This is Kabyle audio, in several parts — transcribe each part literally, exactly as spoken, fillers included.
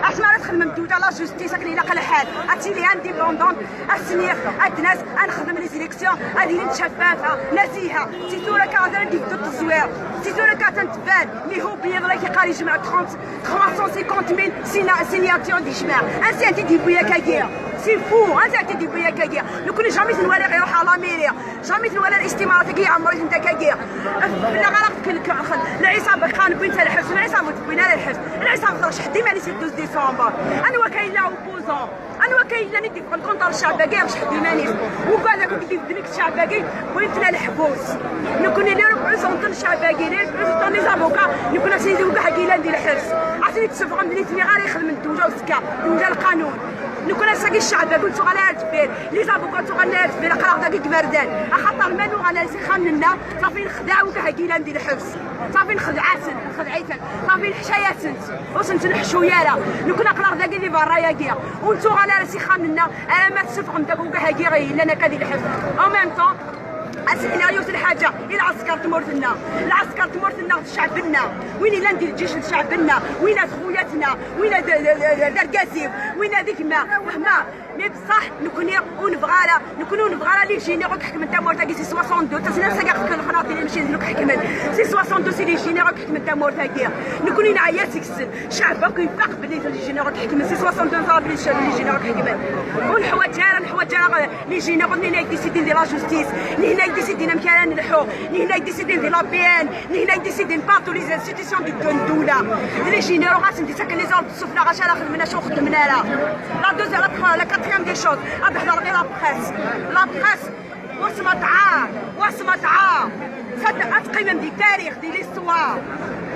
Asma ara txedmem dduda la justice akken ilaq lḥal, ad tili indépendante, ad sniɣ, ad nas, ad nexdem les élections, ad ilint caffafa, naziha. Si tura kan ad d-yebdu teẓwir, si tura kan ad tban. Li hu biyeḍ la ki qari jmeɛ trente, trois cent cinquante mille sina- signature di jmeɛ. Ansi anti d-yewwi akka-gi? C'est fou. Ansi anti d-yewwi akka-gi? Nekkni jamais nwala iruḥ à la mairie. Jamais nwala الاستمارة كي عمري انت كاكيا. لا غير كل كل لعيسى بخان بوين تاع الحبس، لعيسى موت بوين على الحبس، لعيسى مطرش حد ما نسيت دوز ديسمبر. انا وكاين لا اوبوزون، انا وكاين لا ندي في الكونتر الشعب باقي مش حد ما نيس. وقال لك كنت في الشعب باقي وين تلا الحبوس. نكون اللي ربع سنت الشعب باقي، اللي ربع سنت لي زافوكا، نكون اسيدي وكاع كي لا ندير الحبس. عرفتني تسفغ من اللي غير يخدم الدوله وسكا، دوله القانون. نكون اساقي الشعب باقي وتغالي على الدبير. لي زافوكا تغنى في القراغ داك الكبردان، اخاطر ما نوغ انا سي خامنا. صافي نخدعوك هاكي لا ندير الحبس. صافي نخدعاتن، نخدعيتن. صافي نحشاياتن. وسنت نحشو يالا. نكون اقراغ داك اللي برا ياكيا. وانتو غالا سي خامنا، انا ما تسفهم داك وكا هاكي غي لنا كادي الحبس. او ميم طون، اسئله يوت الحاجه الى عسكر تمورتنا. العسكر تمورتنا شعبنا. وين الا ندير الجيش لشعبنا؟ وين خوياتنا؟ وين د- د- د- دركازيو؟ وين هذيك ما مهما؟ مي بصح نكوني ونبغى لا، نكوني ونبغى لا لي جينيرو كحكم انت مورتا كي سي سواسون دو، تسنا ساكا خكل خنا في ماشي نزلو كحكمن. سي سواسون دو سي لي جينيرو كحكم انت مورتا كي. نكوني نعيا سكسن شعبك يفاق بلي لي جينيرو كحكمن سي سواسون دو، صافي لي جينيرو كحكمن. ونحوى جارة، نحوى جارة لي جينيرو ني هنا يديسيدي دي لا جوستيس، ني هنا يديسيدي نمكان نلحو، ني هنا يديسيدي دي لا بي ان، ني هنا يديسيدي بارتو لي زانستيتيسيون دي الدوله. لي جينيرو غاسن دي ساكن لي زارد السفلى غاش على خدمنا شو خدمنا لا. لا دوز لا تخ- لا كاتريام دي شوز، غاد نهضر غير لا بريس. لا بريس واسمة عار، واسمة عار. صدق اتقيم دي تاريخ دي ليستوار،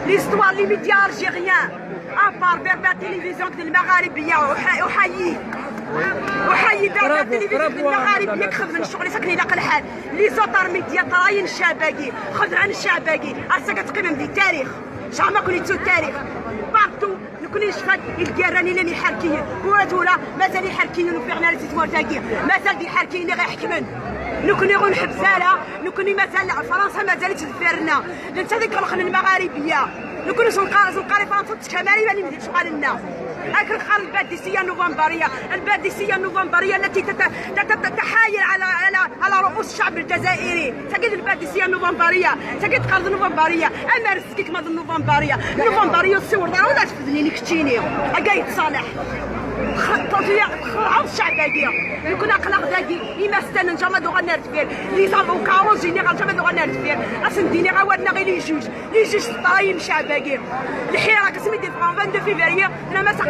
ليستوار لي ميديا الجيريان. ابار بيربا تلفزيون ديال المغاربيه، احيي، احيي دار التلفزيون ديال المغاربيه كخدم الشغل ساكن الى الحال. لي زوتر ميديا تراين الشعباكي، خدعان الشعباكي. اسا كتقيم دي تاريخ، شعما كوني تسو التاريخ. بارتو نكون نشفت الكيراني لي يحركي. وهذولا مازال يحركي وفعنا لي سيتوار تاكي. مازال يحركي لي غيحكمن. نكوني غون حبزاله، نكوني مازال فرنسا مازال تدفرنا. انت ديك الخن المغاربيه. نكون سنقاري سنقاري فرنسا تشمالي ماني مدير شغالنا. اكل خال الباديسيه نوفمبريه، الباديسيه النوفمبريه التي تت- تت- تتحايل على على على رؤوس الشعب الجزائري. تجد الباديسيه النوفمبريه، تجد قرض نوفمبريه. انا رزقك ما النوفمبريه، النوفمبريه السور دار ولا تفدني نكتيني. اكا يتصالح. خطط لي خرعوا الشعب هادي. يكون اقلاق داكي. اما استنى ان شاء الله دوغا نرتفير. لي زافوكا اون جينيرال ان شاء الله دوغا نرتفير. اسنديني غا ودنا غير لي جوج، لي جوج طايم شعب هادي. الحيره كسمي دي فران أربعة وعشرين فيفري. انا ما سقط